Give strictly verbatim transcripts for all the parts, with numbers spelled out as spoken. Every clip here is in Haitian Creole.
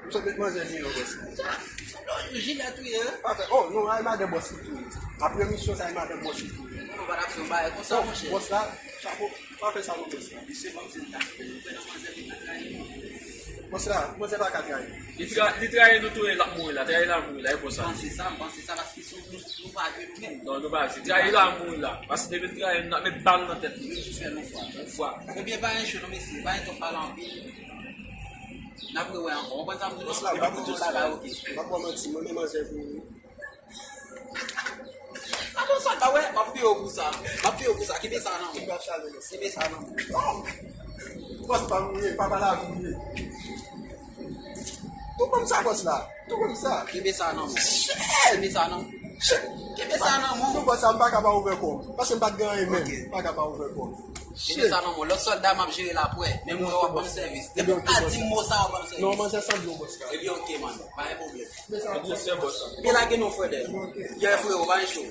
M sot met manzè deyò, bòs. Jilèt ou ye? Pa fè, oh, non, ay madan bòs li tou. Apre misyon sa, ay madan bòs li tou. Nou pa t ap fè yon bagay konsa, monchè. Bòs la, chapo, pa fè sa non, bòs la. Misye ban m se l ta fè, nou fè nan manzè li pa trayi. Bòs la, manzè pa ka trayi. Li tra-, li trayi nou tou, l ap mouri la, trayi l ap mouri la, e konsa. Panse sa, m panse sa, paske si nou, nou pa vle nou menm. Non, nou pa vle. Trayi l ap mouri la. Paske depi l trayi nou, n ap met bal nan tèt li. Nou jis fè l yon fwa. Yon fwa. Ebyen, pa gen cho non, mesye, pa gen twòp pale anpil. N ap rewè ankò. Konprann sa m di w? Bòs la, m pa pou tout bagay, oke. M pa pou manti, mwen menm manzè pou ou. A bon, sa pa wè, m ap peye w pou sa. M ap peye w pou sa. Kenbe sa nan men w. Kenbe sa nan men w. Oh! Bòs pa m ou ye, papa lavi ou ye. Tou kòm sa, bòs la. Tou kòm sa. Kenbe sa nan men w. Kenbe sa nan men w. Kenbe sa nan men w. Tou bòs la, m pa ka pa ouvè kò m. Paske m pa t gen anyen menm. M pa ka pa ouvè kò m. Kenbe sa nan men w. Lòt sòlda m ap jere l apre. Men mwen w ap ban m sèvis. Depi w ka di m mo sa, w ap ban m sèvis. Non, manzè sanble w, bòs la. Ebyen, oke, man. Pa gen pwoblèm. Ebyen, lage non, frè dèyè. Yè, frero, pa gen cho.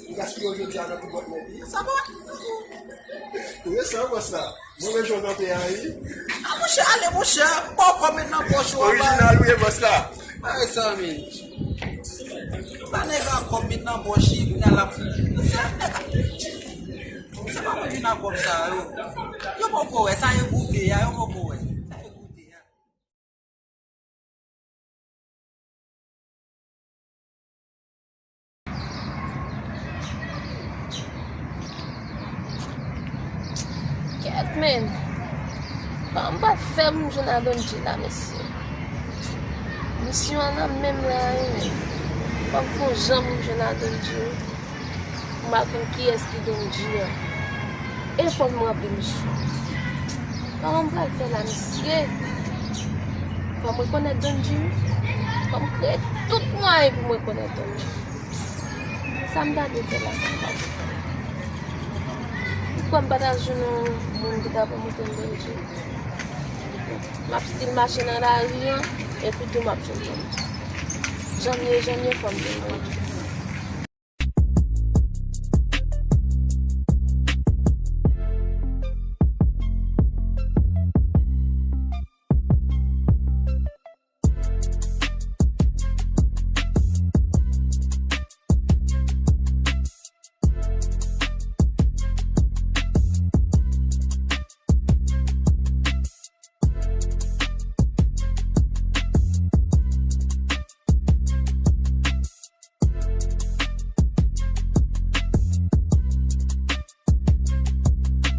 Ou gaspiye jodi a nan pi bòt nèt li. Sa pa. Tou resan, bòs la. Mwen menm jan w kanpe a, wi. A, monchè, ale, monchè. Bon, kòb met nan pòch ou anba. Orijinal ou ye, bòs la. Ay, zanmi. Pa nèg a kòb met nan pòch li, kounye a l ap. Se pa mwen ki nan kòb sa yo. Yo poko wè, sa yo goute a, yo poko wè. Sa yo goute a. Kèt, men. Kòman m pral fè pou m jwenn a Don G la, mesye? Misyon an nan men m la, wi, men. Fò m fè yon jan pou m jwenn a Don G, wi. M pa konn kiyès ki Don G an. E fò m ranpli misyon. Kòman m pral fè la, mesye? Fò m rekonèt Don G, wi. Fò m kreye tout mwayen pou m rekonèt Don G. Sa m ta dwe fè la, sa m ta dwe fè la. Poukwa m pa ta jwenn yon moun ki ta pran moto m Don G? M ap still mache nan lari an, epi tou m ap jwenn Don G. Jan m ye, jan m ye, fò m jwenn Don G.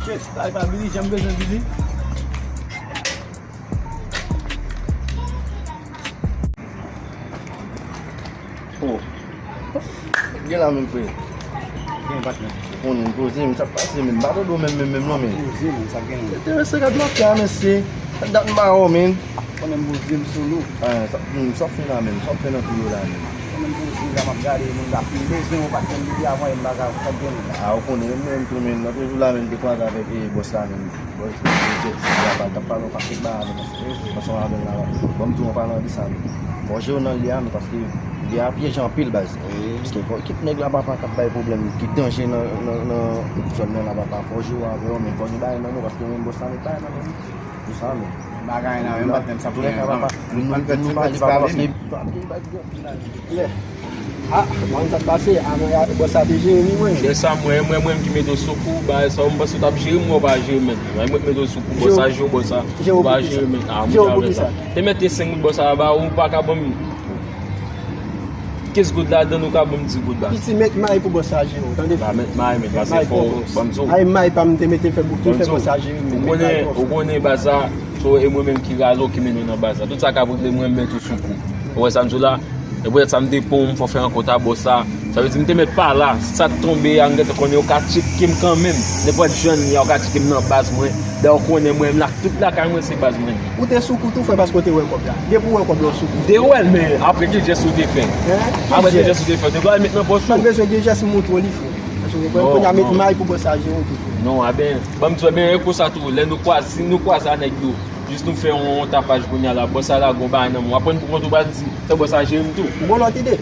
Chèf, sa e pa Billy, jan m bezwen Billy. Oh. Gen la menm frè. Gen patnè. Ou konnen m poze, men sa k pase, men m pa tande w menm, menm, menm non, men. Poze, men sa k gen. Enterese gad mafya, men se. Sa k dat m pa wè w, men. Konnen m poze m sou nou. Ah, sa, hmm, sa w fè la menm? Sa w fè nan tou yo la menm? Konnen m poze la, m ap gade moun la fin bezwen ou pa t janm depi avan e m pa ka sa gen. Ah, ou konnen menm tou menm, lòt jou la menm te kwaze avèk, eh, bòs la menm. Bòs la, jet ski la, pa t ap pale yon pakèt bagay avè m, paske, eh, ansanm avè l la, ban m di w an palan de sa menm. Fò w jere w nan lye a menm, paske lye a pyeje anpil baz. Paske fò kit nèg la papa k ap bay pwoblèm, ki danje nan, nan, nan zòn nan la papa, fò w jere w avè yo menm, fò w gen bagay nan men w, paske menm bòs la met bagay nan men w. Pou sa menm. Bagay la menm, patnè m, sa pou gen. Antouka papa, nou, nou, nou pale pa paske. Klè. Ah, mwen sa k pase, avan bòs sa te jere m wi mwen. Chè sa mwen, mwen, mwen ki mete w sou kou, bagay sa w, m panse w t ap jere m, mwen w pa jere m menm. Mwen mwen mete w sou kou, bòs sa jere w, bòs sa, ou pa jere m menm. Ah, mwen te avè sa. Te mete senk goud bòs sa ba ou, ou pa ka ban m kenz goud ladan, ou ka ban m dis goud la. Piti, met may pou bòs sa jere w, tande? Pa met may, men pase fò, ban m di w. Ay, may pa m te mete fè bouke, fè bòs sa jere m, ou konnen, ou konnen baz sa, so, e mwen menm ki rale w, ki mennen w nan baz sa. Tout sa k ap regle mwen, m met ou sou kou. Ou wè sa m di w la? E poutèt sa m te pran w, m fè w fè rankont a bòs sa. Sa vle di m te mèt pa la, si sa t tonbe a, m gentan konnen yo ka tcheke m kanmenm. Nenpòt jan l ye a, yo ka tcheke m nan baz mwen. Dayè w konnen mwen menm la, tout lakay mwen se baz mwen. Ou te sou kou tou frè paske w te wè kòb la. Depi w wè kòb la w sou kou. M te wè l, men apre ki jès ou te fè? Apre ki jès ou te fè? Ou te pral met nan pòch ou? Ou pa t bezwen gen jès, m montre w li frè. Paske w konprann, kounye a met may pou bòs sa jere w tou frè. Non, a ben, ban m di w, ben e konsa tou, lè nou kwaze, si nou kwaze a nèg yo, jis nou fè yon, yon tapaj kounye a la, bòs sa lage yon bagay nan men w, aprann pou kont ou pral di, fè bòs sa jere m tou. Ou gon lòt ide?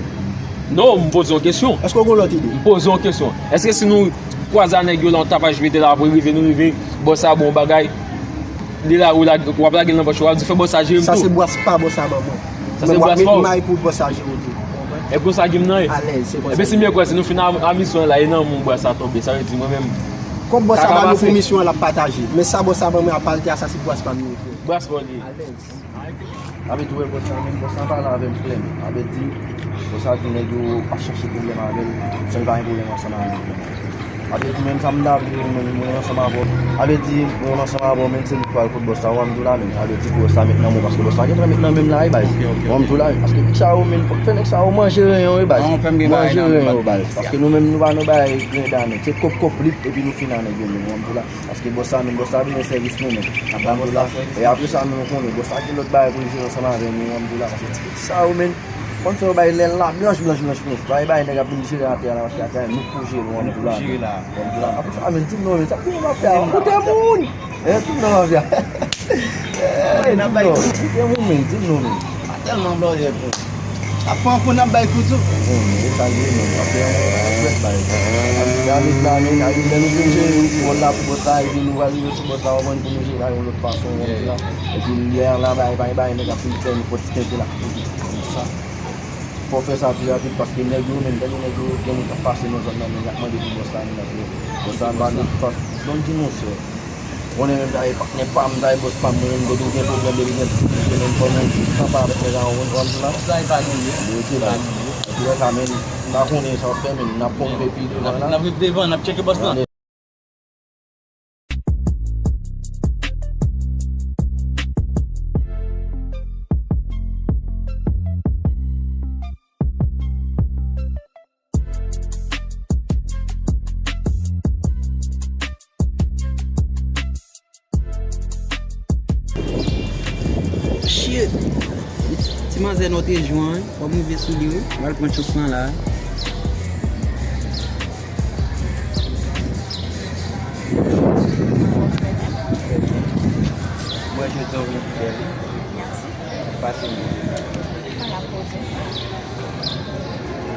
Non, m poze yon kesyon. Èske w gon lòt ide? M poze yon kesyon. Èske si nou kwaze a nèg yo la, yon tapaj mete la, apre rive, nou rive, bòs sa ba w yon bagay, li la, ou la, w ap lage l nan pòch ou, w ap di, fè bòs sa jere m tou? Sa se bòs pa bòs sa ban mwen. Sa se bras pa w. Mwen m ap met may pou bòs la jere w tou. E konsa game nan ye. Alèz, se konsa. Ebyen si m byen kwè, si nou fin a, a misyon an la, e nan men w bras la tonbe. Sa vle di mwen menm. Kòb bòs la ba nou pou misyon an, l ap pataje. Men sa bòs la ban mwen a pa l te a, sa se bras pa m li ye, frè. Bras pa w li ye. Alèz. Sa vle di w wè bòs la menm, bòs la pale avè m klè. Sa vle di, bòs la di nèg yo pa chache pwoblèm avè l, san l pa gen pwoblèm ansanm avè l. Sa vle di menm sa m ta vle, mwen, mwen ansanm avè w. Sa vle di, mwen ansanm avè w, menm se nou k pral kot bòs la, w a m di w la menm. Sa vle di bòs la met nan men w, paske bòs la gentan met nan men m la, wi, baz. W a m di w la, paske nèg sa yo menm, fòk fè nèg sa yo manje ren yo, wi, baz. Manje ren yo, baz. Paske nou menm, nou pa nan bagay grenn dan nèg. Se kòb kòb lit, epi nou fin a nèg yo menm, w a m di w la. Paske bòs la menm, bòs la bezwen sèvis nou menm. W a m di w la. E apre sa menm, ou konnen, bòs la gen lòt bagay pou l jere ansanm avè nou, w a m di w la. Paske ti, ti sa yo menm, konn fè yo bay lè l la, blanch, blanch, blanch, blanch. Bay, bay, nèg ap vin jere atè a la, paske atè a, nou k pou jere, w a m di w la. W a m di w la. Apre sa, men, di m non, men, sa pou yon mafya, yon kote moun. E, di m non, mafya. E, di m non, kote moun, men, di m non, men. Pa tèlman blòdè, tou. Ap pran kou, n ap bay kou, tou. Bon, men, e sa l ye, men, w ap fè yon frèt, bay. Gade la, men, gade, lè nou fin jere, wòl la pou bòs la, epi nou pral rive sou bòs la, w konprann, pou nou jere la, yon lòt fason, w a m di w la. Epi lè la, bay, bay, bay, nèg ap vin fè nenpòt ti tenten la. Sa. Fò w fè sa pi rapid paske nèg yo menm, tande nèg yo, gen moun k ap pase nan zòn nan, men y ap mande pou bòs la, men y ap mande bòs la, ba nou fòs. Donk di nou, sè. Konnen menm sa e patnè pa m, sa e bòs pa m, mwen menm, depi gen pwoblèm, depi gen ti pwoblèm, fò mwen di, sa pa avèk nèg a, w konprann la? Bòs la e pa nou ye. Li rete la. Epi lè sa, men, m pa konnen sa w ap fè, men n ap konn epi devan la. N ap rive devan, n ap tcheke bòs la. Shit! Ti manzè nòt e jwen, w ap rive sou li, wi. W al pran chans lan la. Mwen, jodi a, w vin pi bèl, wi. Pase m.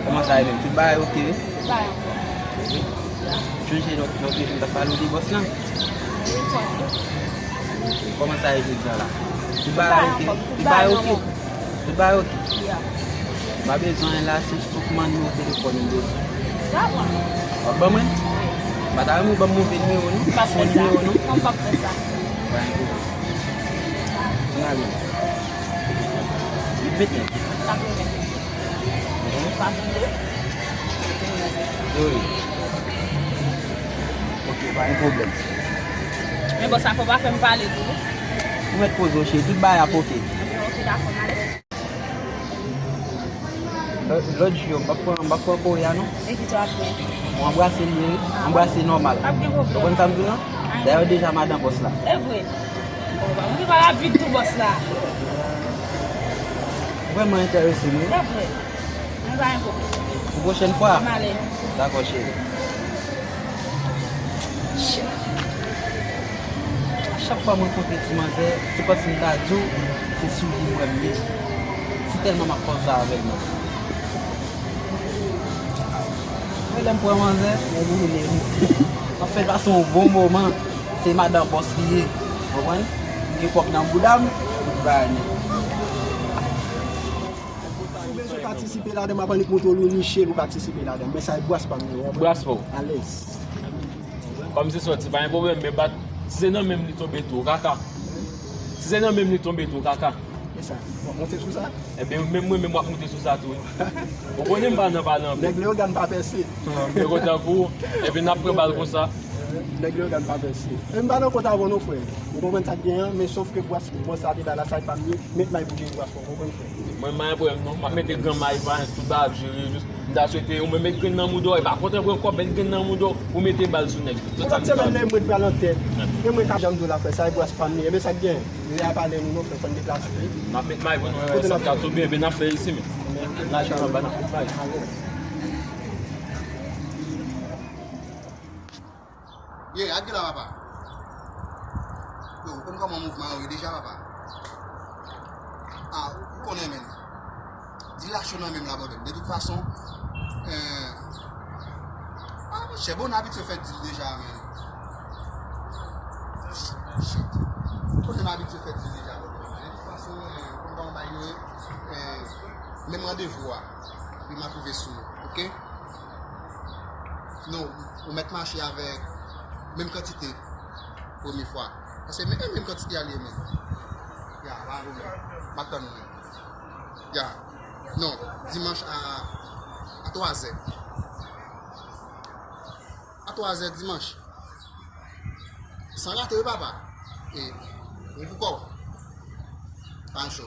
Kòman sa ye menm? Tout bagay oke, wi? Tout bagay anfòm. Wi. Sonje lòt, lòt jou m t ap pale w de bòs lan? Wi, m sonje. Kòman sa ye jodi a la? Tout bagay oke? Tout bagay oke? Tout bagay oke? M pa bezwen la, se sèlman nimewo telefòn m bezwen. W ap ban mwen? M pa ta renmen w ban m move nimewo, non. M p ap fè sa. Non, m p ap fè sa. Pa gen pwoblèm. Ann ale. Li vennèf. Katreven. Mhm. Katreven. Wi. Ok, pa gen pwoblèm. Men bòs la, fò w pa fè m pale tou, wi. Ou mèt poze w, cheri, tout bagay ap ok. Ebyen, ok, dakò, m ale. Lò-, lòt jou yo, m p ap pran, m p ap pran kore a, non. E ki sa w ap pran? Bon, anbrase l ye, wi. Ah, anbrase nòmal. P ap gen pwoblèm. Ou konn sa m di w lan? Dayè, w deja madan bòs la. E vre. Bon, m gen pa rapid tou bòs la. Vrèman enterese m, wi. Se vre. Mwen pa gen pwoblèm. Pou pwochèn fwa? M ale. Dakò, cheri. Chak fwa m rankontre ti manzè, se kòmsi m ta di w, se sou li m wè m ye. Si tèlman m ap panse avè l, non. Mwen, lè m pran manzè, mwen boule m. M ap fè l pase yon bon moman. Se madan bòs li ye. Konprann? M gen kòb nan bouda m, tout bagay nèt. Si w bezwen patisipe ladan, m ap annik montre w li niche pou patisipe ladan. Men sa e bras pa m yo, w konprann? Bras pa w. Alèz. Kòm se sòti, pa gen pwoblèm, men bat, si se nan men m li tonbe tou, kaka. Si se nan men m li tonbe tou, kaka. E sa, w ap monte sou sa? Ebyen, menm mwen menm w ap monte sou sa tou, wi. Ou konnen m pa nan pale anpil. Nèg Leyogàn pa pèse. Men kontan pou ou, epi n ap pran bal konsa. Nèg Leyogàn pa pèse. E m pa nan kont avè w non, frè. Ou konprann sa k gen an, men sòf ke bras, bòs la te bay la, sa e pa m ye, met may pou jere bras. Mwen, m pa gen pwoblèm non. M ap mete gran may, pa tout bagay ap jere, jis m ta swete ou menm met grenn nan mouda w, e pa kontan pran kòb, met grenn nan mouda w, ou mete bal sou nèg. Tout sa m ta di. Lè mwen pral antèt, e mwen ka janm di w la frè, sa e bras pa m li, e men sa k gen. Yo a pale nou non, frè, fò n deplase, wi. M ap met may pou nou, wè, sa k ap tonbe, ebyen n ap fè isi menm. N al anba, n ap met may. Ye, ak gen la, papa. Yo, ou konn kòman mouvman yo ye deja, papa? Ah, ou konnen, men. Dilacho nan menm la, bòdèm. De tout fason, euh, ah, monchè, bon, n abitye fè dil deja, men. Shit. Ou konnen m abitye fè dil deja, bòdèm. De tout fason, euh, ou konn kòman bagay yo ye. Eh, menm randevou a, li m ap rive sou ou, oke? Non, ou mèt mache avèk menm kantite premye fwa. Paske menm, menm kantite a li ye menm. Ya, bravo menm. M ap tann ou menm. Ya. Non, dimanch a, a twazè. A twazè dimanch. San rate wi papa. E, wi pou kò. Pa cho.